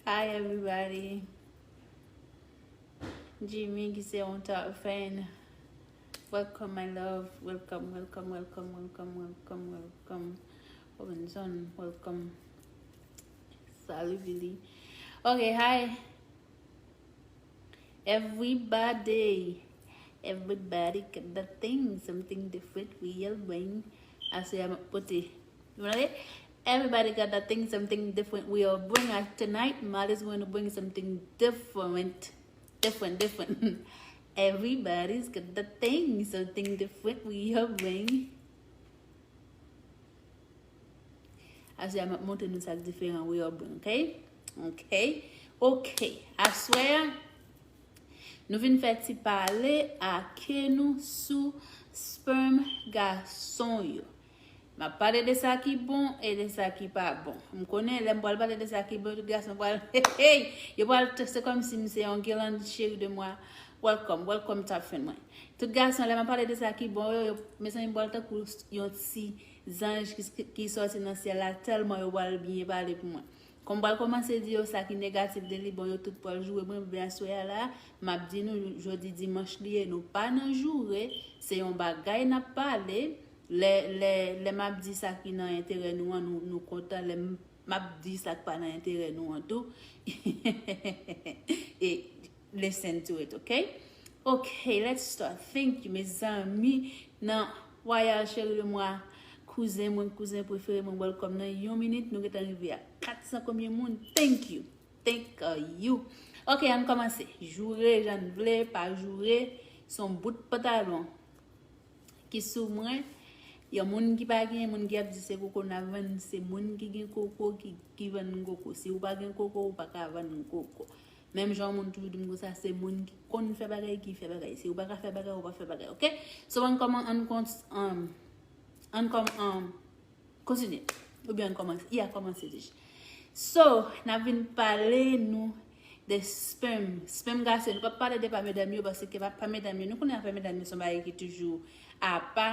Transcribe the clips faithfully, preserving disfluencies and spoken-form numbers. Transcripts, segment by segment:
Hi everybody. Jimmy ki se yon top fan. Welcome my love. Welcome, welcome, welcome, welcome, welcome, welcome. Robinson, welcome. Salut Billy. Okay, hi. Everybody, everybody got that thing, something different we all bring. Aswè a m ap pote. Everybody got that thing, something different we all bring. Tonight, Mal is going to bring something different. Different, different. Everybody's got that thing, something different we all bring. Aswè a m ap montre nou sa k diferan we all bring, okay? Okay. Okay. Aswè a, nou vin fè ti pale ake nou sou sperm gason yo. M ap pale de sa ki bon e de sa ki pa bon. M konnen lè m pral pale de sa ki bon, tout gason pral, hey, hey, yo pral, se kòmsi m se yon Guirlande chérie de moi. Welcome, welcome top fan mwen. Tout gason, lè m ap pale de sa ki bon yo, yo, mezanmi, m pral tankou yon ti zanj ki, ki sòti nan syèl la, tèlman yo pral byen pale pou mwen. Kòm m pral kòmanse di yo sa ki negatif de li, bon, yo tout pral joure mwen, men aswè a la, m ap di nou, jodi dimanch li ye, nou pa nan joure, se yon bagay n ap pale. Lè, lè, lè m ap di sa ki nan enterè nou an, nou, nou kontan. Lè m, m ap di sa k pa nan enterè nou an tou. E listen to it, okay? Okay, let's start. Thank you, mezanmi. Nan Royal Chéri de Mwa, kouzen mwen, kouzen prefere mwen, welcome. Nan yon minit, nou gentan rive a kat san konbyen moun? Thank you. Thank you. Okay, ann kòmanse. Joure jan n vle, pa joure, se yon bout pantalon ki sou mwen. Yon moun ki pa gen, moun ki ap di se koko n ap vann, se moun ki gen koko ki, ki vann koko. Si ou pa gen koko, ou pa ka vann koko. Menm jan moun toujou di m konsa, se moun ki konn fè bagay ki fè bagay. Si ou pa ka fè bagay, ou pa fè bagay, okay? So, ann kòman, ann kont, um, ann kòm, um, kontinye. Oubyen ann kòmanse, i a kòmanse deja. So, n ap vin pale nou de sperm. Sperm gason, nou p ap pale de pa medam yo, paske pa, pa medam yo, nou konnen afè medam yo se yon bagay ki toujou apa,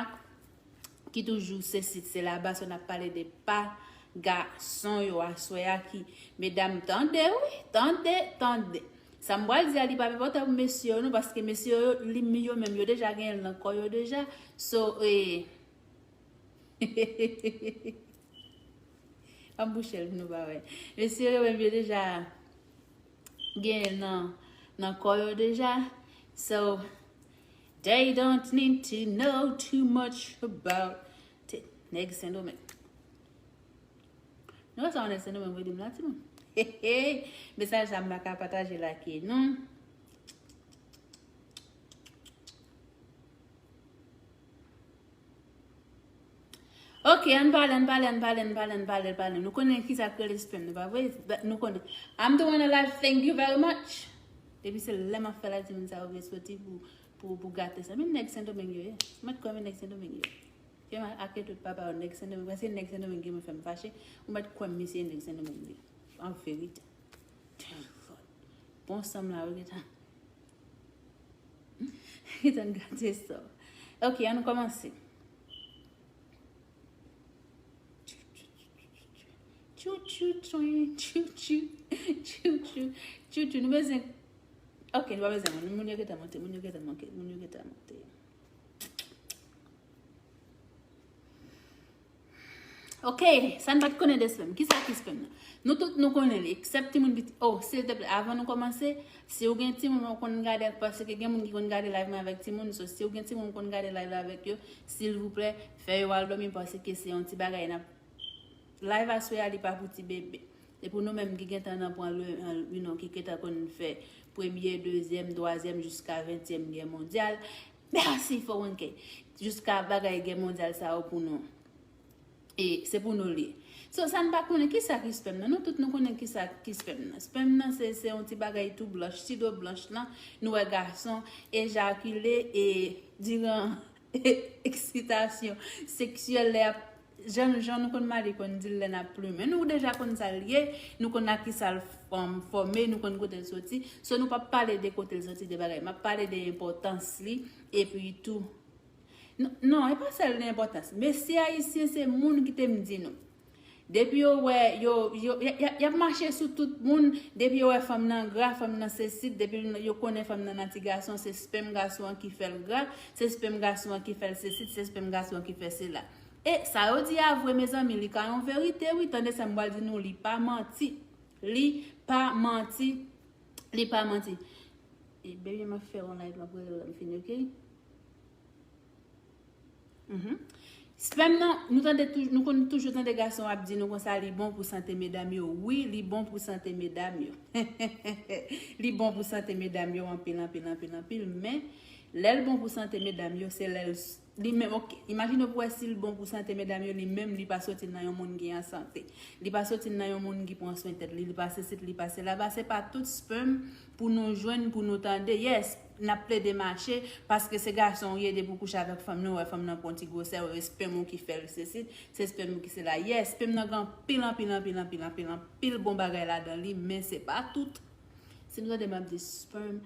ki toujou se sit, se laba, so n ap pale de pa gason yo aswè a ki, medam, tande, wi, tande, tande. Sa m pral di a, li p ap enpòtan pou mesye yo, non, paske mesye yo, li, yo menm, yo deja genyen l nan kò yo deja. So, e, An bouche l pou nou pa wè. Mesye yo menm yo deja genyen l nan, nan kò yo deja. So, they don't need to know too much about it. Nèg Sendomeng. Nou wè sa yon nèg Sendomeng vle di m la, timoun? Mesaj sa m pa ka pataje l ak nou. Ok, ann pale, ann pale, ann pale, ann pale, ann pale, ann pale. Nou konnen kisa k rele sperm, nou pa vre? Nou konnen. I'm doing a live, thank you very much. Depi se lè m ap fè live, timoun sa yo vle soti pou, pou, pou gate sa. Men nèg Sendomeng yo ye. Ou mèt kwè men nèg Sendomeng yo. Ke m ake tout papa yo nèg Sendomeng. Paske nèg Sendomeng ki fè m fache. Ou mèt kwè m misye nèg Sendomeng li. An verite. Bon, sanm la, wi, gentan. Gentan gate sa. Ok, ann kòmanse. Tchou, tchou, tchou, tchou, tchou, tchou, tchou, tchou. Nou bezwen, ok, nou pa bezwen moun. Moun yo gentan monte, moun yo gentan monte, moun yo gentan monte. Ok, sa n pa t konnen de sperm. Kisa ki sperm nan? Nou tout nou konnen li, eksèp timoun piti. Oh, silteplè, avan nou kòmanse, si w gen timoun, w konn gade, paske gen moun ki konn gade live mwen avèk timoun, so, si w gen timoun, w konn gade live la avèk yo, silvouplè, fè yo al dòmi, paske se yon ti bagay n ap, live aswè a, li pa pou ti bebe. E pou nou menm ki gentan nan pran le, you know, ki gentan konn fè premye, dezyèm, twazyèm, jiska ventyèm gè mondyal, mèsi fò Wenke. Jiska bagay gè mondyal sa yo pou nou. E se pou nou li ye. So, sa n pa konnen, kisa ki sperm nan? Nou tout nou konnen kisa ki sperm nan. Sperm nan, se, se yon ti bagay tou blanch, ti do blanch lan. Nou wè gason ejakile e diran eksitasyon seksyèl, lè y ap, jan, jan nou konn mari konn di l lè n ap plimen. Nou deja konn sa l ye, nou konn ak kisa l fòm, fòme, nou konn kote l soti. So, nou p ap pale de kote l soti, de bagay. M ap pale de enpòtans li, epi tou, non, non, e pa sèl de enpòtans. Mesye ayisyen, se moun ki te m di nou. Depi yo wè, yo, yo, y, y, y ap mache sou tout moun. Depi yo wè fanm nan gra, fanm nan sesit, depi yo konnen fanm nan nan ti gason, se spèm gason an ki fè l gra, se spèm gason an ki fè l sesit, se spèm gason an ki fè sela. E sa yo di a vre, mezanmi, li ka yon verite, wi. Tande sa m pral di nou, li pa manti. Li pa manti. Li pa manti. E, baby, m ap fè yon live, m ap rele lè m fini, ok? Mhm. Spèm nan, nou tande touj-, nou konn toujou tande gason ap di nou konsa, li bon pou sante medam yo. Wi, li bon pou sante medam yo. Li bon pou sante medam yo anpil, anpil, anpil, anpil. Men, lè l bon pou sante medam yo, se lè l s-, li menm, ok, imajine w pou wè si l bon pou sante medam yo, li menm, li pa soti nan yon moun ki an sante. Li pa soti nan yon moun ki pran swen tèt li, li pa sesi, li pa sela. Ba, se pa tout spèm pou nou jwenn, pou nou tande. Yes, n ap plede mache, paske se gason ou ye, depi w kouche avèk fanm nan, ou wè fanm nan pran ti gwosè, se spèm ou ki fè l sesi, se spèm ou ki sela. Yes, spèm nan gen anpil, anpil, anpil, anpil, anpil, anpil bon bagay ladan li, men se pa tout. Si nou tande m ap di spèm,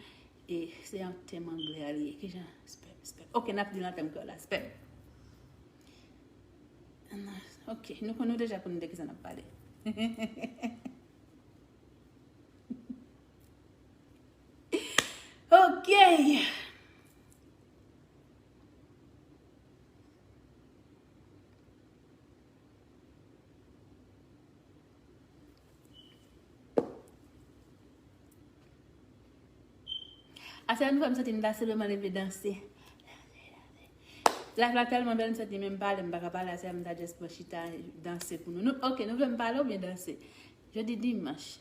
e se yon tèm anglè a li ye. Kijan? Spèm, spèm. Ok, n ap di l an tèm kreyòl la, spèm. Ok, nou konn, nou deja konn de kisa n ap pale. Ok. Aswè a nou fè m santi m ta seleman leve danse. Live la tèlman bèl, m santi menm pale m pa ka pale. Aswè a m ta just pran chita danse pou nou. Nou, ok, nou vle m pale oubyen danse? Jodi dimanch.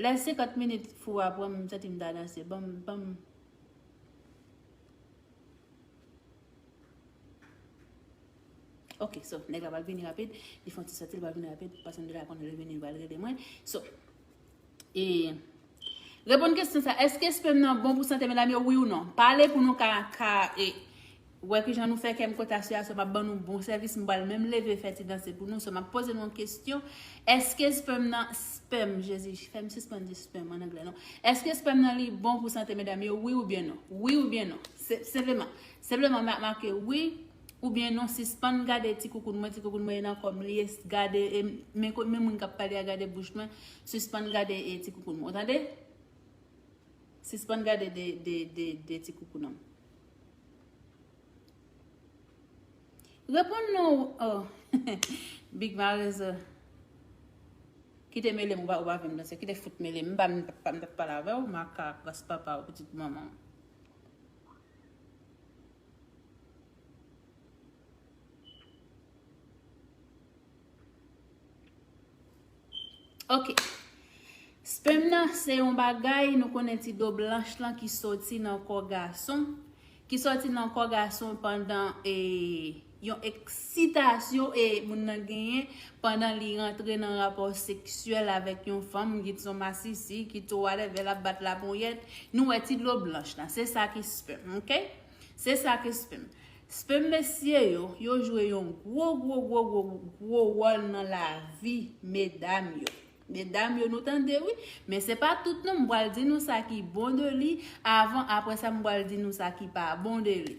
Lè senkant minit fou a pran m, m santi m ta danse. Ban m, ban m. Ok, so, nèg la pral vini rapid. Li fè yon ti sòti, li pral vini rapid. Paske m deja konnen lè l vini, li pral rele mwen. So, e, reponn kesyon sa. Èske spèm nan bon pou sante medam yo, wi ou non? Pale pou nou ka, ka, e, wè kijan nou fè kè m kontan aswè a, so m ap ban nou bon sèvis, m pral menm leve fè ti danse pou nou. So, m ap poze nou yon kesyon. Èske spèm nan, spèm, Jezi, fè m sispann di spèm an anglè, non. Èske spèm nan li bon pou sante medam yo, wi oubyen non? Wi oubyen non? Se, senpleman, senpleman ma-, make wi oubyen non, sispann gade ti koukoun mwen, ti koukoun mwen nan kò m li ye, gade, e, men ko-, men moun k ap pale a gade bouch mwen, sispann gade, e, ti koukoun mwen, ou tande? Sispann gade de, de, de, de ti koukoun an. Reponn non, oh. Big Marezo. Kite mele m, ou pa, ou pa vin danse. Kite fout mele m. M pa, m pa, m pa pale avè w, makak, ras papa w, pitit manman w. Ok. Spèm nan se yon bagay, nou konnen ti do blanch lan ki soti nan kò gason, ki soti nan kò gason pandan, e, yon eksitasyon, e, moun nan genyen pandan li rantre nan rapò seksyèl avèk yon fanm, kit se yon masisi, kit se whatever, l ap bat laponyèt, nou wè ti dlo blanch lan. Se sa ki spèm, ok? Se sa ki spèm. Spèm mesye yo, yo jwe yon gwo, gwo, gwo, gwo, gwo wòl nan lavi medam yo. Medam yo, nou tande, wi. Men se pa tout non, m pral di nou sa ki bon de li avan, apre sa, m pral di nou sa ki pa bon de li.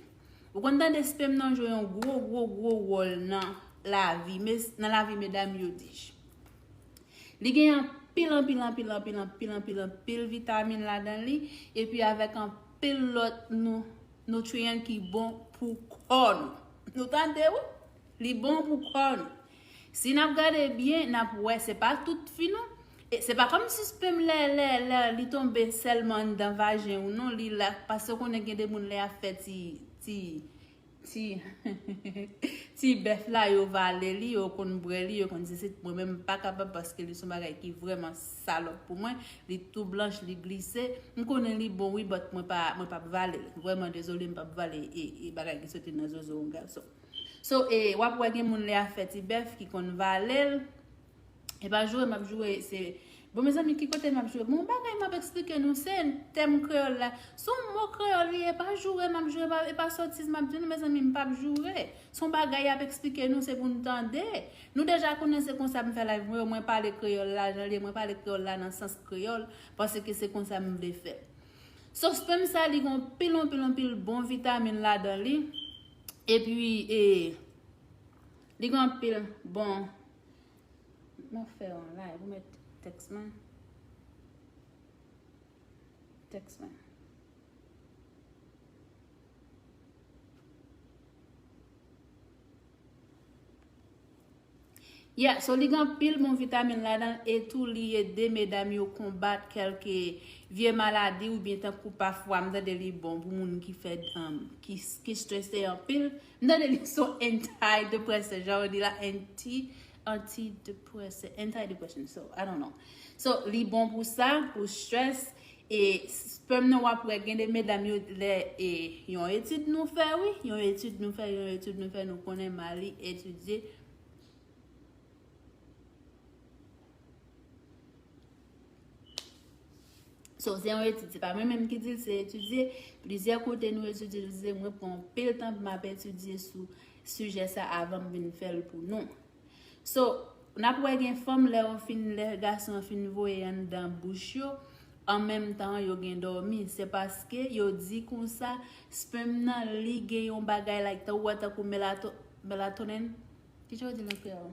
Ou konn tande spèm nan jwe yon gwo, gwo, gwo wòl nan lavi, mes-, nan lavi medam yo, dis. Li gen anpil, anpil, anpil, anpil, anpil, anpil, anpil vitamin ladan li, epi avèk anpil lòt nou, nutrient ki bon pou kò nou. Nou tande, wi? Li bon pou kò nou. Si n ap gade byen, n ap wè se pa tout fi non. E se pa kòmsi spèm lè, lè, lè li tonbe sèlman anndan vajen ou non, li la, paske w konnen gen de moun lè y ap fè ti, ti, ti, ti bèf la, yo vale li, yo konn bwè li, yo konn sesi. Mwen menm, m pa kapab paske li se yon bagay ki vrèman salòp pou mwen. Li tou blanch, li glise. M konnen li bon, wi, but mwen pa, mwen p ap vale l. Vrèman dezole, m p ap vale e, e bagay ki soti nan zozo yon gason. So, e, w ap wè gen moun lè y ap fè ti bèf ki konn vale l. E pa joure m ap joure, se, bon, mezanmi, ki kote m ap joure? Bon, bagay m ap eksplike nou, se tèm kreyòl la. Se yon mo kreyòl li ye, e pa joure m ap joure, e pa, e pa sotiz m ap di nou, mezanmi, m p ap joure. Se yon bagay y ap eksplike nou, se pou n tande. Nou deja konnen se konsa m fè live mwen yo, mwen pale kreyòl la jan l ye, mwen pale kreyòl la nan sans kreyòl, paske se konsa m vle fè. So, spèm sa, li gen anpil, anpil, anpil bon vitamin ladan li. Epi, e, li gen anpil bon Mwen fè yon live, ou mèt tèks mwen. Tèks mwen. Yeah, so li gen anpil bon vitamin ladan l, e tou li ede medam yo konbat kèlke vye maladi, oubyen tankou pafwa m tande li bon pou moun ki fè, um, ki, ki strese anpil. M tande li se yon antidepressant, jan yo di la, anti, antidepressant, antidepressant, so, I don't know. So, li bon pou sa, pou stress, e sperm nan w ap wè gen de medam yo lè, e yon etid nou fè, wi, yon etid nou fè, yon etid nou fè, nou konnen Mali etidye. So, se yon etid, se pa mwen menm ki di l, se etidye. Plizyè kote nou etidye, etidye, mwen pran anpil tan pou m ap etidye sou sijè sa avan m vin fè l pou nou. So, n ap wè gen fanm lè yo fin, lè gason an fin voye anndan bouch yo, an menm tan yo gen dòmi. Se paske yo di konsa, sperm nan li gen yon bagay like, tan ou wè tankou melato-, melatonin. Kijan yo di l an kreyòl?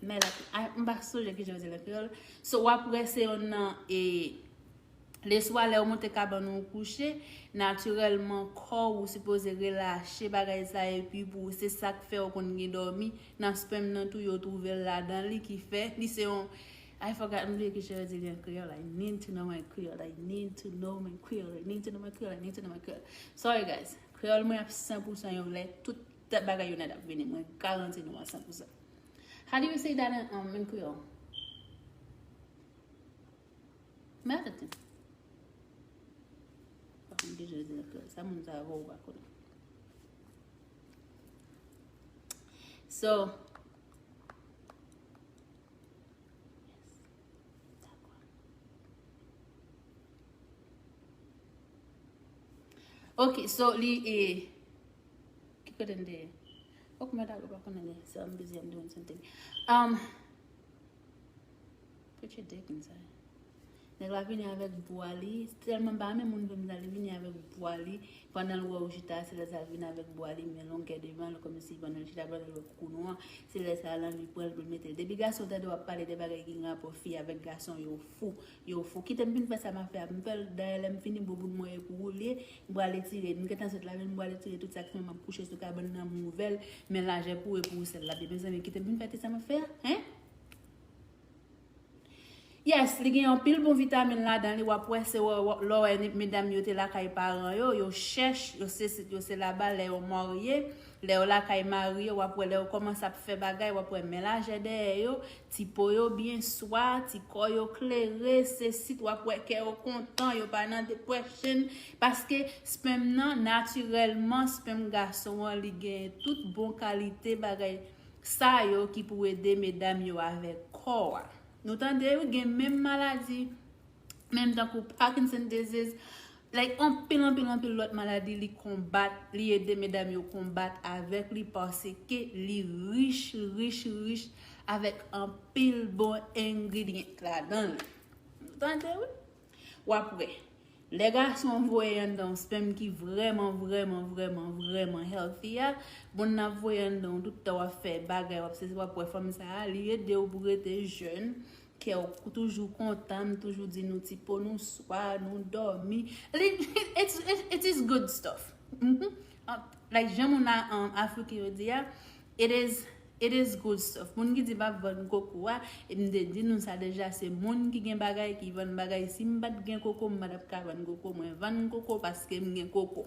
Melato-, ay, m pa sonje kijan yo di l an kreyòl. So, w ap wè se yonn nan, e, leswa lè w monte kabann ou kouche, natirèlman kò w sipoze relache bagay sa, epi pou se sa k fè w konn gen dòmi nan sperm nan tou, yo twouve l ladan li, ki fè li se yon, I forgot, m bliye kijan yo di li an kreyòl. I need to know my Creole. I need to know my Creole. I need to know my Creole. I need to know my Creole. Sorry, guys. Kreyòl mwen ap san pou san yon lè, tout bagay yo nèt ap vini. Mwen garanti nou a san pou san. How do you say that in, um, in Creole? Mwen atante. Pa konn kijan yo di l an kreyòl. Sa moun sa yo voye ou pa konnen. So, yes. Dakò. Ok, so li, e, ki kote n te ye? Ok, mwen dakò, pa konnen li. So, I'm busy, I'm doing something. Um, put your dick inside. Nèg la vini avèk bwa li. Tèlman m pa renmen moun vin la, li vini avèk bwa li. Pandan l wè w chita, se lè sa l vin avèk bwa li, men longè devan l, kòmsi pandan l chita, pandan l wè kou nou an, se lè sa l anvi pran l pou l mete l. Depi gason tande w ap pale de bagay ki gen rapò fi avèk gason, yo fou, yo fou. Kite m fin fè sa m ap fè a, m fè l, dayè lè m fini, bouboun mwen e pou ou l ye, m pral etire, m gentan sot lave l, m pral etire tout sa k fè m ap kouche sou kabann nan, m ouvè l, men lajè pou ou e pou ou sèl l ap ye. Mezanmi, kite m fin fè ti sa m ap fè a, en? Yes, li gen anpil bon vitamin ladan li. W ap wè se wè, wè, lè w wè medam yo te lakay paran yo, yo chèch, yo se sit, yo se laba, lè yo marye, lè yo lakay mari yo, w ap wè lè yo kòmanse ap fè bagay, w ap wè men lajè dèyè yo, ti po yo byen swa, ti kò yo klere, se sit, w ap wè kè yo kontan, yo pa nan depression, paske sperm nan, natirèlman, sperm gason an, li gen tout bon kalite bagay sa yo ki pou ede medam yo avèk kò a. Nou tande, wi, gen menm maladi, menm tankou Parkinson disease, like, anpil, anpil, anpil lòt maladi li konbat, li ede medam yo konbat avèk li, paske li rich, rich, rich avèk anpil bon ingredient ladan l. Nou tande, wi. W ap wè. Lè gason an voye anndan w sperm ki vrèman, vrèman, vrèman, vrèman healthy a, moun nan ap voye anndan w tout tan w ap fè bagay, w ap sezi, w ap wè fanm sa a, li ede w pou rete jèn, kè w toujou kontan, m toujou di nou ti po nou swa, nou dòmi. Li, it's, it, it is good stuff. Mhm. Ah, like, jan moun a, um, Afrik yo di a, it is, it is good stuff. Moun ki di m ap vann koko a, e m te di nou sa deja, se moun ki gen bagay ki vann bagay. Si m pa t gen koko, m pa t ap ka vann koko. Mwen vann koko paske m gen koko.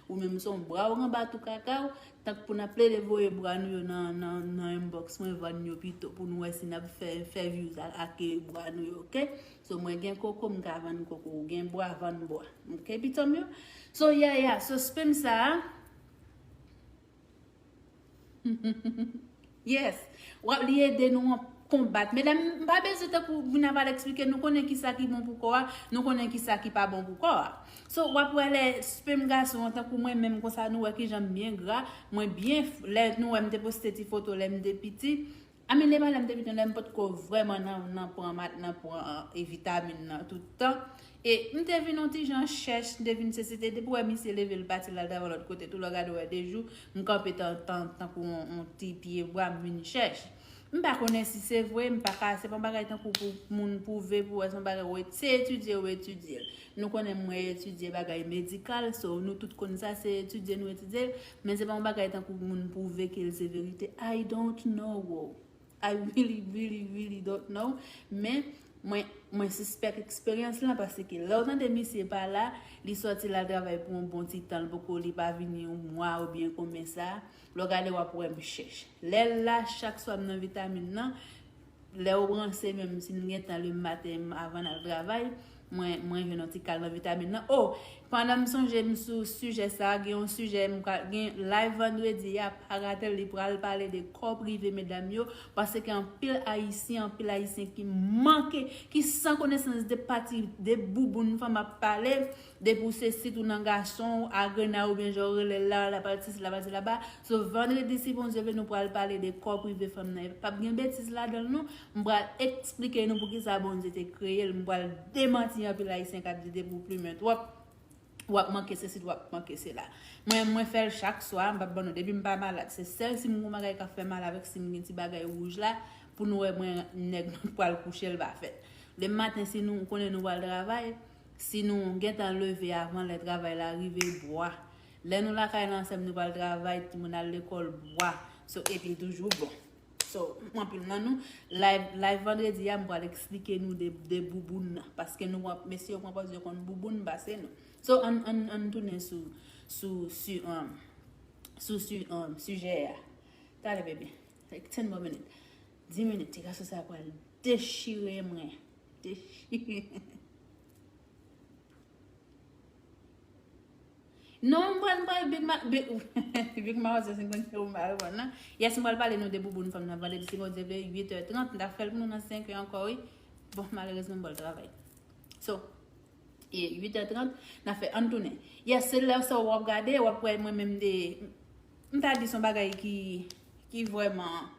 Ou menm se yon bra w anba tou kaka w, tank pou n ap plede voye bra nou yo nan, nan, nan inbox mwen, vann yo pito pou nou wè si n ap fè, fè views a, ak bra nou yo, oke? So, mwen gen koko, m ka vann koko. Ou gen bra, vann bra. Oke, pitom yo? So, yeah, yeah. So, sperm sa a, yes. W ap, li ede nou an konbat. Medam, m pa bezwen tankou vin ap al eksplike, nou konnen kisa ki bon pou kò a, nou konnen kisa ki pa bon pou kò a. So, w ap wè lè sperm gason an, tankou mwen menm konsa, nou wè kijan m byen gra, mwen byen f-, lè nou wè m te poste ti foto lè m te piti, I mean, le malè m te vin yon lè m potko vrèman nan, nan pran mat, nan pran e, vitamin nan tout tan. E m te vin yon ti jan chèch, m te vin sesite, depi wè misye leve l pati l al travay lòt kote, tou lè w gade w wè de jou, m kanpe tan, tan, tankou yon, yon ti pye bwa, m vin chèch. M pa konnen si se vre, m pa ka, se pa yon bagay tankou pou moun pwouve pou wè se yon bagay ou et-, se etidye ou etidye l. Nou konnen mwen etidye bagay medikal, so nou tout konn sa, se etidye nou etidye l, men se pa yon bagay tankou moun pwouve ke l se verite. I don't know. I really, really, really don't know. Men mwen, mwen sispèk eksperyans lan paske lè w tande misye pa la, li sòti l al travay pou yon bon ti tan, l poko, li pa vini yon mwa oubyen konbyen sa. Lè w gade w ap wè m chèch. Lè l la, chak swa m nan vitamin nan, lè w ranse menm si m gen tan le maten avan n al travay, mwen, mwen jwenn yon ti kal nan vitamin nan. O, pandan m sonje m sou sijè sa, gen yon sijè m ka, gen live vandredi a, pa rate l, li pral pale de kò prive medam yo, paske anpil ayisyen, anpil ayisyen ki manke, ki san konesans de pati, de bouboun fanm ap pale, depi w se sitou nan gason, agrena oubyen jan w rele l la, la pati sisi, la pati laba. So, vandredi, si Bondye vle, nou pral pale de kò prive fanm nan. P ap gen betiz ladan l non. M pral eksplike nou poukisa Bondye te kreye l. M pral demanti anpil ayisyen k ap di depi w plimen twòp, w ap manke sesi, w ap manke sela. Mwen, mwen fè l chak swa, m p ap ban nou. Depi m pa malad, se sèl si m gon bagay k ap fè mal avèk, si m gen ti bagay wouj la, pou nou wè mwen nèg pral kouche l pa fèt. Demen maten, si nou konnen nou pral travay, si nou gentan leve avan lè travay la rive, bwa. Lè nou lakay la ansanm, nou pral travay, timoun al lekòl, bwa. So, epi l toujou bon. So, anpil nan nou, live, live vandredi a, m pral eksplike nou de, de bouboun nan. Paske nou pran, mesye yo pran pòz yo konn bouboun pase nou. So, ann, ann, ann tounen sou, sou, sou, um, sou, sou, um, sijè a. Tale, bebe. Like, ten more minutes. Dis minit, ti gason sa pral dechire mwen. Dechire. Non, m pral, m pral Big Ma-, Big, Big Mama se senkant euro m pa reponn nan. Yes, m pral pale nou de bouboun fanm nan vandredi, si Bondye vle, uit è trant. M ta fè l pou nou nan senk è ankò, wi. Bon, malerezman, m pral travay. So, e uit è trant, n a fè ann tounen. Yes, se lè sa w ap gade, w ap wè mwen menm de, m ta di se yon bagay ki, ki vrèman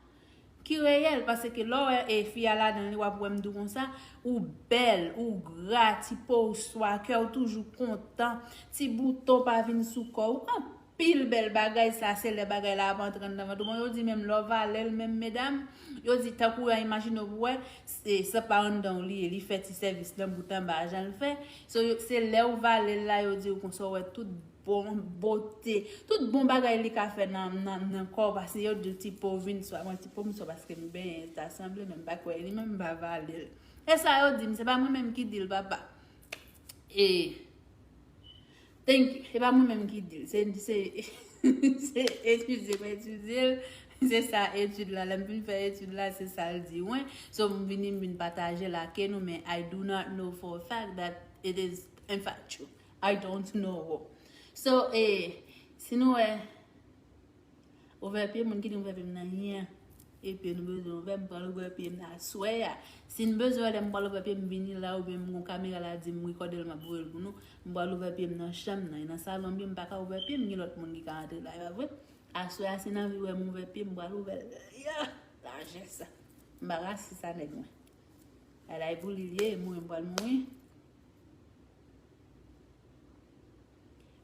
ki reyèl, paske lè w wè e fi a ladan li, w ap wè m di w konsa, ou bèl, ou gra, ti po w swa, kè w toujou kontan, ti bouton pa vin sou kò w, anpil bèl bagay sa, se lè bagay la ap antre anndan vant ou. Bon, yo di menm lè w vale l menm, medam, yo di tankou w imajine w pou wè, se, se pa anndan w li ye, li fè ti sèvis nan bout anba a, jan l fè. So, yo, se lè w vale l la, yo di w konsa, w wè tout bon bote, tout bon bagay li ka fè nan, nan, nan kò w, paske yo di ti po vin swa, mwen ti po m swa paske m benyen ta sanble, men m pa kwè li, men m pa vale l. E sa yo di m, se pa mwen menm ki di l, papa. E, thank you, se pa mwen menm ki di l, se, se, se etidye m etidye l, se sa etid la, lè m fin fè etid la, se sa l di mwen. So, m vini, m vin pataje l ake nou, men I do not know for a fact that it is in fact true. I don't know. So, eh, si nou wè, ouvè pye, moun ki di ouvè pye m nan yen. E pye nou bezwen ouvè, m pral ouvè pye m nan aswè a. Si n bezwen wè lè m pral ouvè pye m vini la, oubyen m gon kamera la di m rekòde l, m ap voye l pou nou. M pral ouvè pye m nan chanm nan. E nan salon m ye, m pa ka ouvè pye m, gen lòt moun ki ka antre la, e pa vre? Aswè a, si n anvi wè m ouvè pye m, m pral ouvè l. Ya, lajè sa. M pa rasis a nèg mwen. Alay pou li l ye, mouri m pral mouri.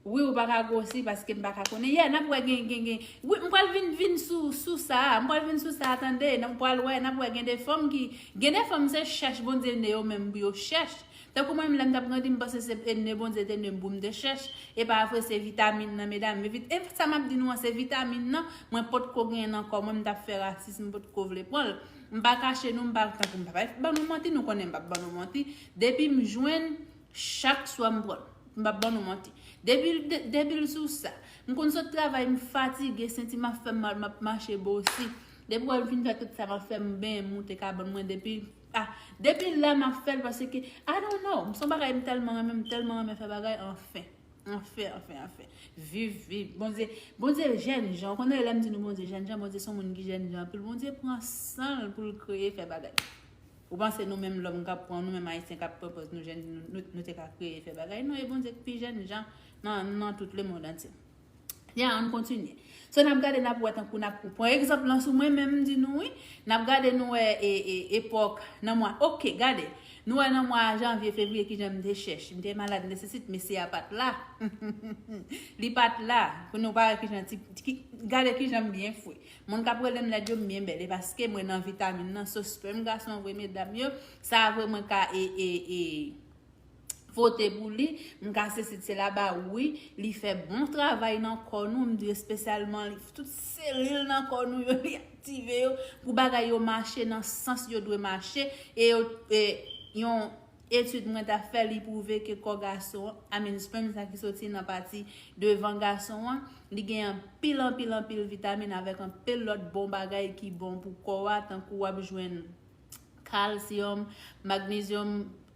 Wi, ou pa ka gwosi paske m pa ka konnen. Yeah, n ap wè gen, gen, gen. Wi, m pral vin, vin sou, sou sa. M pral vin sou sa, tande. N ap pral wè, n ap wè gen de fanm ki, gen de fanm se chèch Bondye ne yo menm pou yo chèch. Tankou mwen menm lè m t ap grandi, m panse se ne Bondye te ne m pou m te chèch. E pa vre, se vitamin nan, medam. E vit-, e sa m ap di nou an, se vitamin nan. Mwen potko genyen nan kò mwen, m t ap fè rasis, m potko vle pran l. M pa kache nou, m pa tankou m pa ban nou manti, nou konnen m p ap ban nou manti. Depi m jwenn, chak swa m pran l. M p ap ban nou manti. Depi, de-, depi l sou sa, m konn sot travay, m fatige, senti m ap fè m mal, m ap mache bosi. Depi w al fin fè tout sa, m ap fè m benyen, m moute kabann mwen. Depi, ah, depi la, m ap fè l paske, I don't know. M se yon bagay m tèlman renmen, m tèlman renmen fè bagay, anfen. Anfen, anfen, anfen. Viv, viv. Bondye, Bondye jènjan. Ou konnen lè m di nou Bondye jènjan, Bondye se yon moun ki jènjan anpil. Bondye pran san l pou l kreye, fè bagay. Ou panse nou menm lòm k ap pran, nou menm ayisyen k ap pran pòz nou jèn, nou, nou, nou te ka kreye, fè bagay? Non, e Bondye k pi jènjan nan, nan tout lemonn antye. Ya, ann kontinye. So, n ap gade, n ap wè tankou n ap pran egzanp lan sou mwen menm, m di nou wi. N ap gade, nou wè e, e, epòk nan mwa. Oke, gade. Nou wè nan mwa janvye, fevriye, kijan m te chèch. M te malad, m te sesit, mesye a pa t la. Li pa t la. Pou nou pa wè kijan ti, ki, gade kijan m byen fre. Moun k ap rele m lèd yo, m byen bèl. E paske mwen nan vitamin nan, so sperm gason an vre, medam yo. Sa vre mwen ka e, e, e, vote pou li, m ka sesi se laba, wi, li fè bon travay nan kò nou, m di espesyalman li, tout selil nan kò nou yo, li aktive yo, pou bagay yo mache nan sans yo dwe mache, e yo, e, yon etid mwen ta fè, li pwouve ke kò gason an, I mean, sperm sa ki soti nan pati devan gason an, li gen anpil, anpil, anpil vitamin avèk anpil lòt bon bagay ki bon pou kò a, tankou w ap jwenn kalsyòm, magnezyòm,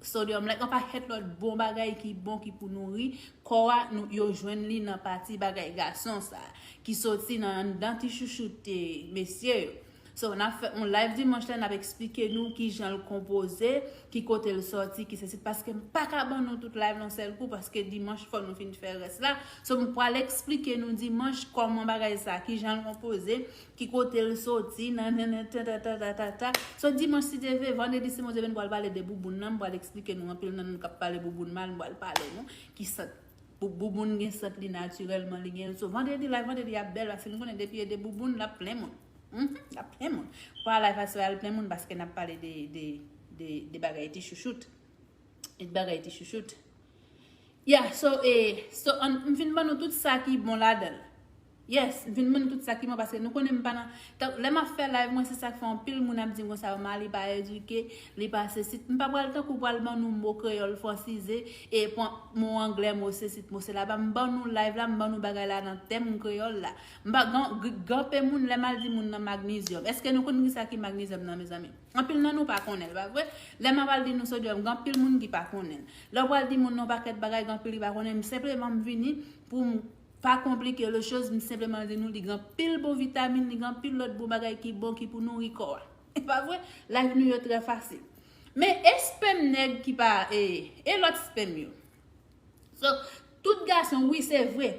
sodyòm, like, yon pakèt lòt bon bagay ki bon, ki pou nouri kò a, nou, yo jwenn li nan pati bagay gason sa, ki soti nan anndan ti chouchoute mesye yo. So, n ap fè yon live dimanch la, n ap eksplike nou kijan l konpoze, ki kote l sòti, ki sesi, paske m pa ka ban nou tout live nan sèl kou, paske dimanch fò nou fin fè rès la. So, m pral eksplike nou dimanch kòman bagay sa, kijan l konpoze, ki kote l soti, nan, nan, nan, ta, ta, ta, ta, ta, ta. So, dimanch, si Dye vle, vandredi, si Bondye vle, m pral pale de bouboun nan, m pral eksplike nou anpil nan nou k ap pale bouboun mal, m pral pale nou ki sant. Bou-, bouboun gen sant li natirèlman, li gen. So, vandredi, live vandredi ap bèl, paske nou konnen depi e de bouboun, l ap plen moun. Mhm, l ap plen moun. Pral live aswè a, l plen moun, paske n ap pale de, de, de, de bagay ti chouchout. E bagay ti chouchout. Yeah, so, eh, so, an, m fin ban nou tout sa ki bon ladan l. Yes, m fin ban nou tout sa ki bon, paske nou konnen m pa nan, tan, lè m ap fè live mwen, se sa k fè anpil moun ap di m konsa, Omar, li pa edike, li pa sesi. M pa pral tankou pral ban nou mo kreyòl fransize, e pran mo anglè, mo sesi, mo sela. Ba m ban nou live la, m ban nou bagay la nan tèm kreyòl la. M pa gan-, g-, ganpe moun, lè m al di moun nan magnezyòm. Èske nou konn ki sa ki magnezyòm nan, mezanmi? Anpil nan nou pa konnen l, pa vre? Lè m ap al di nou sodyòm, gen anpil moun ki pa konnen l. Lè w pral di moun nan yon pakèt bagay, gen anpil ki pa konnen. M senpleman m vini pou m pa konplike le choz, m senpleman di nou li gen anpil bon vitamin, li gen anpil lòt bon bagay ki bon, ki pou nouri kò a. E pa vre? Live nou yo trè fasil. Men e spèm nèg ki pa, e, e lòt spèm yo. So, tout gason, wi, se vre.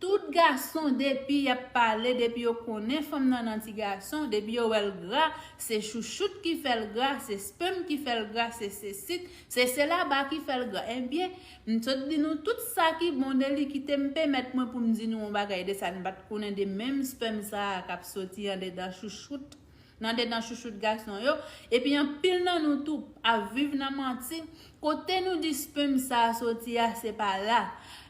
Tout gason, depi y ap pale, depi yo konnen fanm nan nan ti gason, depi yo wè l gra, se chouchout ki fè l gra, se spèm ki fè l gra, se sesit, se selaba ki fè l gra. Ebyen, m sot di nou tout sa ki bon de li, kite m pèmèt mwen pou m di nou yon bagay de sa n pa t konnen, de menm spèm sa a k ap soti andedan chouchout. Nan dedan chouchout gason yo. Epi anpil nan nou tou ap viv nan manti. Kote nou di spèm sa a soti a, se pa la.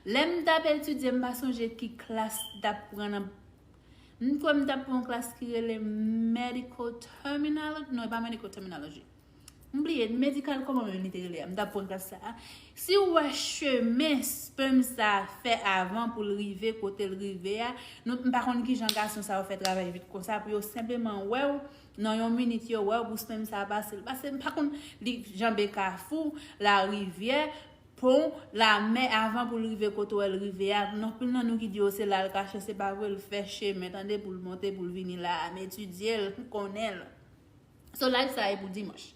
Lè m t ap etidye, m pa sonje ki klas m t ap pran nan, m kwè m t ap pran yon klas ki rele medical terminology. Non, e pa medical terminology. M bliye, medikal kòman menm li te rele a. M t ap pran klas sa a. Si w wè chemen spèm sa a fè avan pou l rive kote l rive a, nou, m pa konn kijan gason sa yo fè travay vit konsa pou yo senpleman wè w, nan yon minit yo wè w pou spèm sa a pase l. Pase, m pa konn, li janbe kafou, larivyè, pon, lamè, avan pou l rive kote w wè l rive a. Anpil nan nou ki di yo se la l kache, se pa vre, l fè chemen, tande, pou l monte, pou l vini la a, m etidye l, m konnen l. So, live sa e pou dimanch.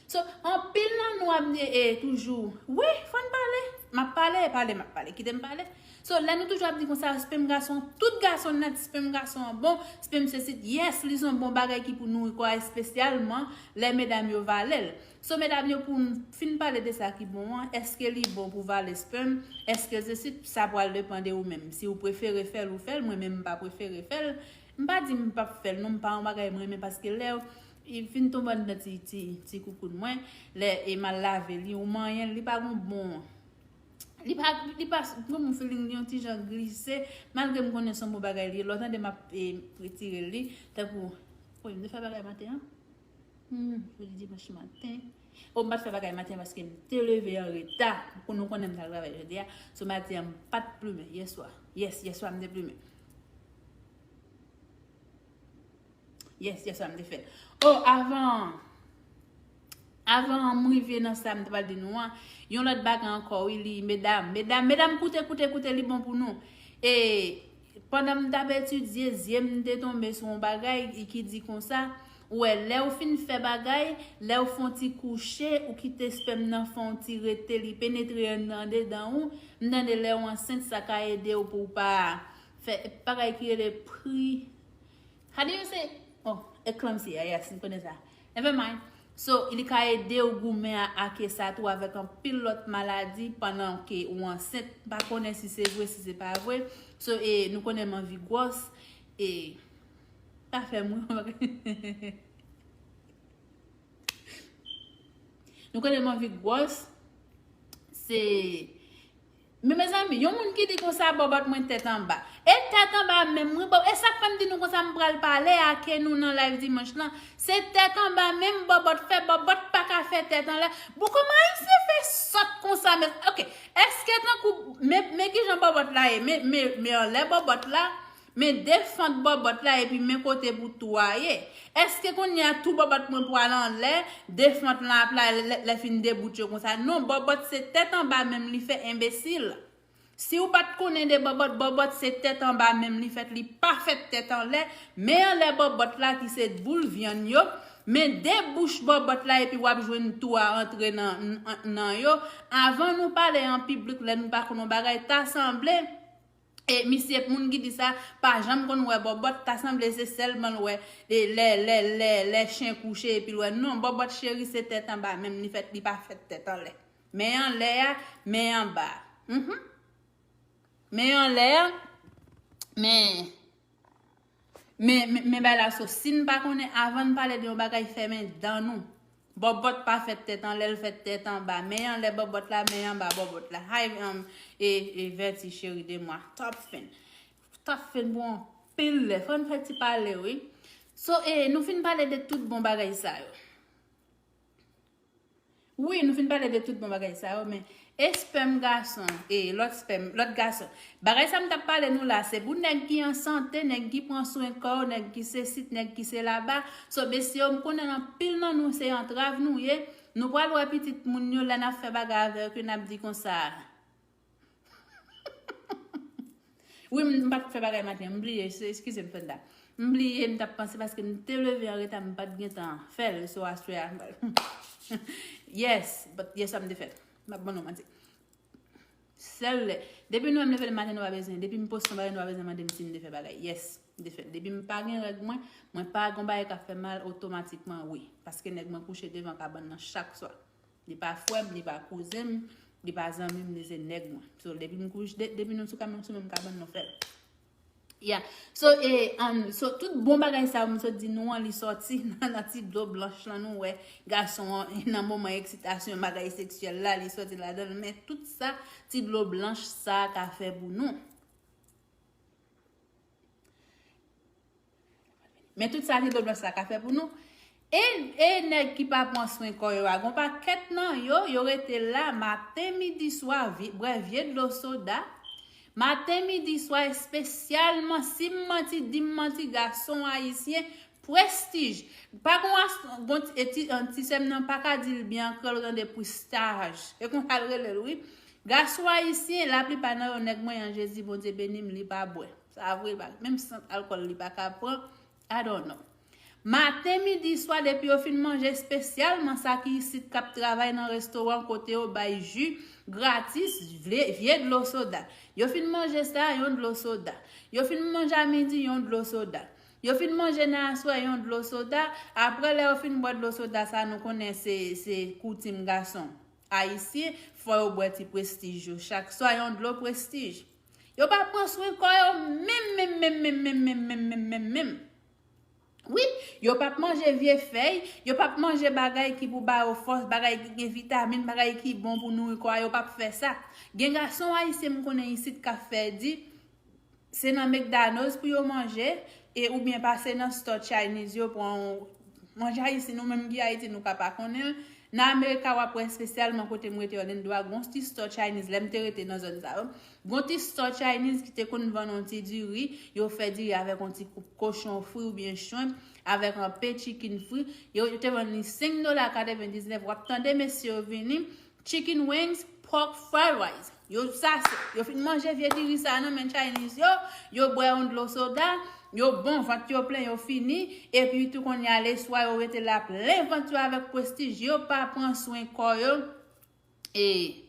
So, anpil nan nou ap di, e, toujou, wi, fò n pale. M ap pale, pale, m ap pale. Kite m pale. So, lè nou toujou ap di konsa, spèm gason, tout gason nèt, spèm gason an bon, spèm sesi, yes, li se yon bon bagay ki pou nouri kò a, espesyalman lè medam yo vale l. So, medam yo, pou n fin pale de sa ki bon an, èske li bon pou vale spèm? Èske sesi, sa pral depann de ou menm. Si w prefere fè l, ou fè l, mwen menm, m pa prefere fè l. M pa di m p ap fè l, non, m pa yon bagay m renmen, paske lè w I fin tonbe anndan ti, ti, ti koukoun mwen. Lè e m al lave li, ou manyen l, li pa gon bon. Li pa, li pa gon bon feeling, li yon ti jan glise. Malgre m konnen se yon bon bagay li ye. Lè w tande m ap, e, retire li, tankou, wi, m te fè bagay maten an. Hmm, jodi dimanch maten. O, m pa t fè bagay maten paske m te leve an reta. Pou nou konnen m t al travay jodi a. So maten an, m pa t plimen. Yèswa. Yes, yèswa, m te plimen. Yes, yes, sa m te fè. Oh, avan, avan m rive nan sa m te pral di nou an, yon lòt bagay ankò, wi, li, medam, medam, medam, koute, koute, koute, li bon pou nou. E pandan m t ap etidye, zye m te tonbe sou yon bagay ki di konsa, ou wè, lè w fin fè bagay, lè w fè yon ti kouche, ou kite spèm nan fè yon ti rete, li penetre anndan dedan ou, m tande lè w ansent, sa ka ede w pou w pa fè bagay ki rele pri. How do you say? Oh, eclampsia, yes, m konnen sa. Never mind. So, li ka ede w goumen a, ake sa tou avèk anpil lòt maladi pandan ke ou ansent. M pa konnen si se vre, si se pa vre. So, e, nou konnen m anvi gwòs. E, pa fè m ri. Nou konnen m anvi gwòs. Se Men mezanmi, yon moun ki di konsa bòbòt mwen tèt anba. E tèt anba menm, wi, bò-, e sa k fè m di nou konsa m pral pale ake nou nan live dimanch lan. Se tèt anba menm bòbòt fè, bòbòt pa ka fè tèt anlè. Bon, kòman ayisyen fè sòt konsa, men, ok, èske tankou, men, men kijan bòbòt la ye, men, men, men anlè bòbòt la, men de fant bòbòt la epi men kote pou tou a ye. Èske kounye a tou bòbòt mwen pral anlè, de fant lan ap la lè, lè fin de bout yo konsa? Non, bòbòt se tèt anba menm li fè, enbesil. Si w pa t konnen de bòbòt, bòbòt se tèt anba menm li fèt, li pa fèt tèt anlè. Men anlè bòbòt la ki se boul vyann yo, men de bouch bòbòt la epi w ap jwenn tou a antre nan, nan, nan yo. Avan nou pale an piblik, lè nou pa konn yon bagay, ta sanble E misye, moun ki di sa, pa janm konn wè bòbòt, ta sanble se sèlman l wè, e lè, lè, lè, lè chen kouche epi l wè. Non, bòbòt cheri se tèt anba menm li fèt, li pa fèt tèt anlè. Men anlè a, men anba a. Mhm. Men anlè a, men, men, men, men bagay la so. Si n pa konnen, avan n pale de yon bagay, fèmen dan nou. Bòbòt pa fèt tèt anlè, l fèt tèt anba. Men anlè bòbòt la, men anba bòbòt la. Hi, um, e, e Vèti cheri de mwa. Top fan. Top fan pou anpil lè. Fò n fè ti pale, wi. So, e, nou fin pale de tout bon bagay sa yo. Wi, nou fin pale de tout bon bagay sa yo, men espèm gason, e, lòt espèm, lòt gason. Bagay sa m t ap pale nou la, se pou nèg ki an sante, nèg ki pran swen kò yo, nèg ki se sit, nèg ki se laba. So, mesye yo, m konnen anpil nan nou se antrav nou ye. Nou pral wè pitit moun yo lè n ap fè bagay avè yo ke n ap di konsa. Wi, m, m pa t fè bagay maten, m bliye, se, eskize m, Fenda. M bliye, m t ap panse paske m te leve an reta, m pa t gentan fè l, so aswè a. Yes, but yes, sa m te fè. M ap ban nou manti. Sèl lè. Depi nou wè m leve le maten, nou pa bezwen. Depi m poste yon bagay, nou pa bezwen mande m si m te fè bagay. Yes, m te fè l. Depi m pa gen règ mwen, mwen pa gen bagay k ap fè mal, otomatikman, wi. Paske nèg mwen kouche devan kabann nan chak swa. Li pa frè m, li pa kouzen m, li pa zanmi m, li se nèg mwen. So, depi m kouche, de-, depi nou sou kabann, sou menm kabann, nou fè l. Yeah. So, e, um, so, tout bon bagay sa yo m sot di nou an, li sòti nan, nan ti dlo blanch lan nou wè gason an nan moman eksitasyon, bagay seksyèl la, li sòti ladan l. Men tout sa, ti dlo blanch sa ka fè pou nou. Men tout sa ti dlo blanch sa ka fè pou nou. E, e nèg ki pa pran swen kò yo a, gon pakèt nan yo, yo rete la maten, midi, swa, vi-, bwè vye dlo soda. Maten, midi, swa, espesyalman, si m manti, di m manti, gason ayisyen, prestij. Pa gon as-, gon ti, e ti, an ti sè m nan pa ka di l byen an kreyòl, tande, prestaj. E konsa l rele l, wi. Gason ayisyen, laplipa nan yo, nèg mwen an, Jezi, Bondye beni m, li pa bwè. Sa vre, li pa, menm sant alkòl li pa ka pran. I don't know. Maten, midi, swa, depi yo fin manje, espesyalman sa ki isit k ap travay nan restoran kote yo bay ji gratis, vle, vye dlo soda. Yo fin manje sa, yon dlo soda. Yo fin manje a midi, yon dlo soda. Yo fin manje nan aswè, yon dlo soda. Apre lè yo fin bwè dlo soda sa, nou konnen se, se koutim gason ayisyen, fò yo bwè ti prestij yo. Chak swa, yon dlo prestij. Yo pa pran swen kò yo menm, menm, menm, menm, menm, menm, menm, menm, menm, menm. Wi, yo p ap manje vye fèy, yo p ap manje bagay ki pou ba yo fòs, bagay ki gen vitamin, bagay ki bon pou nouri kò a, yo p ap fè sa. Gen gason ayisyen m konnen isit k ap fè di, se nan McDonald's pou yo manje, e oubyen pase nan store Chinese yo pran yon manje ayisyen, nou menm ki Ayiti, nou ka pa konnen l. Nan Amerika, w ap wè espesyalman kote m rete, Orlando a, gon ti store Chinese, lè m te rete nan zòn sa yo. Gon ti store Chinese ki te konn vann yon ti diri, yo fè diri avèk yon ti koup kochon fri oubyen shrimp, avèk yon pe chicken fri. Yo, yo te vann li senk dola katrevendiznèf. W ap tande mesye yo vini, chicken wings, pork fried rice. Yo, sa se, yo fin manje vye diri sa nan men Chinese yo, yo bwè yon dlo soda, yo bon, vant yo plen, yo fini, epi tou kounye a leswa yo rete la plen vant yo avèk prestij, yo pa pran swen kò yo. E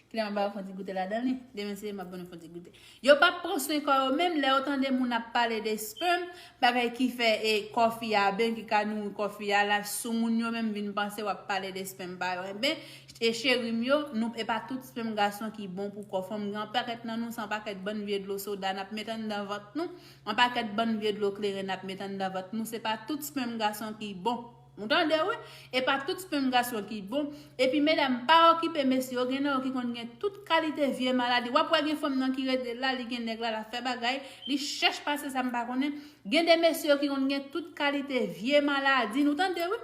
Kilè m ap ba yo fon ti goute ladan li. Demen se m ap ban nou fon ti goute. Yo p ap pran swen kò yo menm lè yo tande moun ap pale de sperm, bagay ki fè e kò fi a ben, ki ka nouri kò fi a la, sou moun yo menm vin panse w ap pale de sperm pa yo. Enben, e cheri m yo, nou, e pa tout sperm gason ki bon pou kò fanm. Gen yon pakèt nan nou, se yon pakèt bann vye dlo soda n ap met anndan vant nou, yon pakèt bann vye dlo kleren n ap met anndan vant nou. Se pa tout sperm gason ki bon. Ou tande, wi? E pa tout sperm gason ki bon. Epi, medam, pa okipe mesye yo. Gen nan yo ki konn gen tout kalite vye maladi. W ap wè gen fanm nan ki rete la, li gen nèg la, l ap fè bagay, li chèch pase sa m pa konnen. Gen de mesye yo ki konn gen tout kalite vye maladi. Nou tande, wi?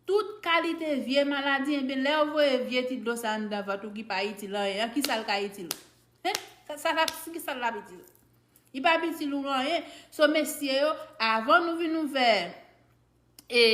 Tout kalite vye maladi. Enben, lè yo voye vye ti dlo sa anndan vant ou ki pa itil anyen, an ki sa l ka itil ou? Hen? Sa, sa, sa, ki sa l ap itil ou? Li p ap itil ou anyen. So, mesye yo, avan nou vin ouvè, e,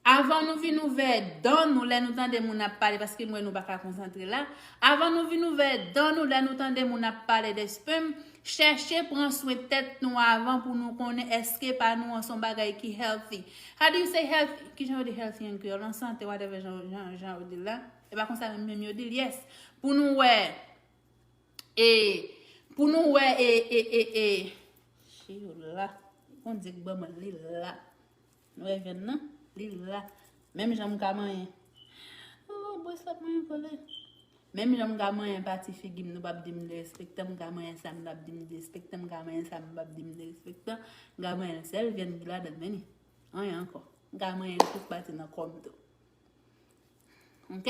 avan nou vin ouvè dan nou lè nou tande moun ap pale, paske m wè nou pa ka konsantre la. Avan nou vin ouvè dan nou lè nou tande moun ap pale de sperm, chèche pran swen tèt nou avan pou nou konnen èske pa nou an se yon bagay ki healthy. How do you say healthy? Kijan yo di healthy an kreyòl? An sante, whatever jan, jan, jan yo di l la. E pa konsa menm, menm yo di l, yes. Pou nou wè, e, pou nou wè, e, e, e, e. Chiyou la. Bondye k ban mwen li la. Nou wè vèn nan? Li la. Menm jan m ka manyen. Oh, bwès la manyen kole. Menm jan m ka manyen pati figi m, nou p ap di m derespektan, m ka manyen sa, m p ap di m derespektan, m ka manyen sa, m p ap di m derespektan, m ka manyen l sèl vèn ki ladan l, men ni. Anyen ankò. M ka manyen tout pati nan kò m tou. Ok?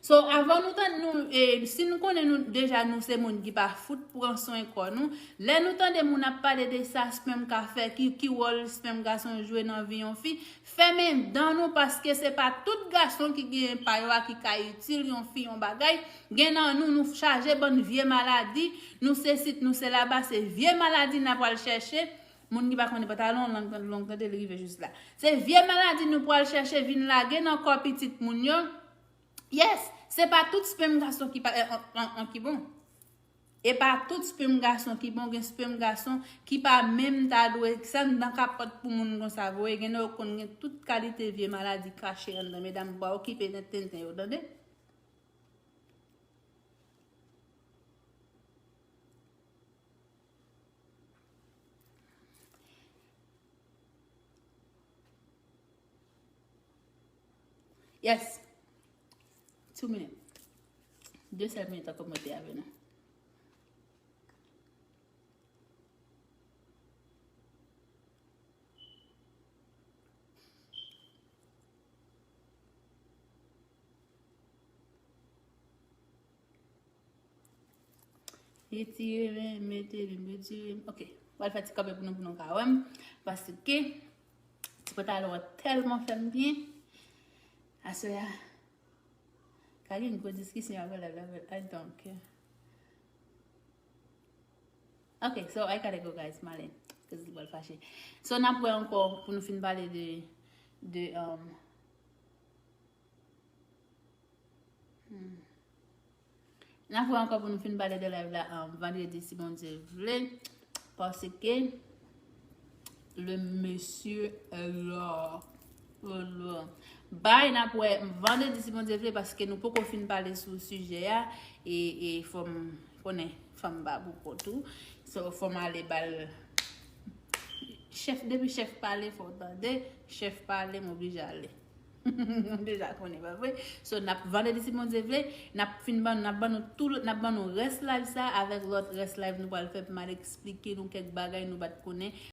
So, avan nou tann nou, e, si nou konnen nou, deja nou se moun ki pa fout pran swen kò nou, lè nou tande moun ap pale de sa sperm ka fè, ki, ki wòl sperm gason jwe nan vi yon fi, fèmen dan nou, paske se pa tout gason ki gen pa yo a ki ka itil yon fi yon bagay. Gen nan nou, nou chaje bann vye maladi, nou se sit, nou se laba, se vye maladi n a pral chèche. Moun ki pa konnen pantalon long, long tande, li rive jis la. Se vye maladi nou pral chèche vin lage nan kò pitit moun yo. Yes, se pa tout sperm gason ki pa, an, an, an ki bon. E pa tout sperm gason ki bon, gen sperm gason ki pa menm ta dwe, sa anndan kapòt pou moun konsa voye, gen nan yo konn gen tout kalite vye maladi kache anndan, medam pa okipe nan tenten yo, tande? Yes. Two minutes. De sèl minit ankò mwen te avè nou. Retire men, mete li, retire. Ok. Pral fè ti kanpe pou nou, pou nou ka wè m. Paske ti pantalon an tèlman fè m byen. Aswè a, ka gen gwo diskisyon apre live la, but I don't care. Ok, so I gotta go, guys. M ale. Cause li pral fache. So, n ap wè ankò pou nou fin pale de, de, um, hmm. N ap wè ankò pou nou fin pale de live la, um, vandredi, si Bondye vle. Paske le monsieur est là. Bay, n ap wè vandredi, si Bondye vle, paske nou poko fin pale sou sijè a. E, e fò m konnen fanm pa pou kont ou. So, fò m ale ba l. Chèf, depi chèf pale, fò w tande. Chèf pale, m oblije ale. M deja konnen, pa vre? So, n ap vandredi, si Bondye vle, n ap fin ban, n ap ban nou tou, n ap ban nou rès live sa avèk lòt rès live nou pral fè pou m al eksplike nou kèk bagay nou pa t konnen.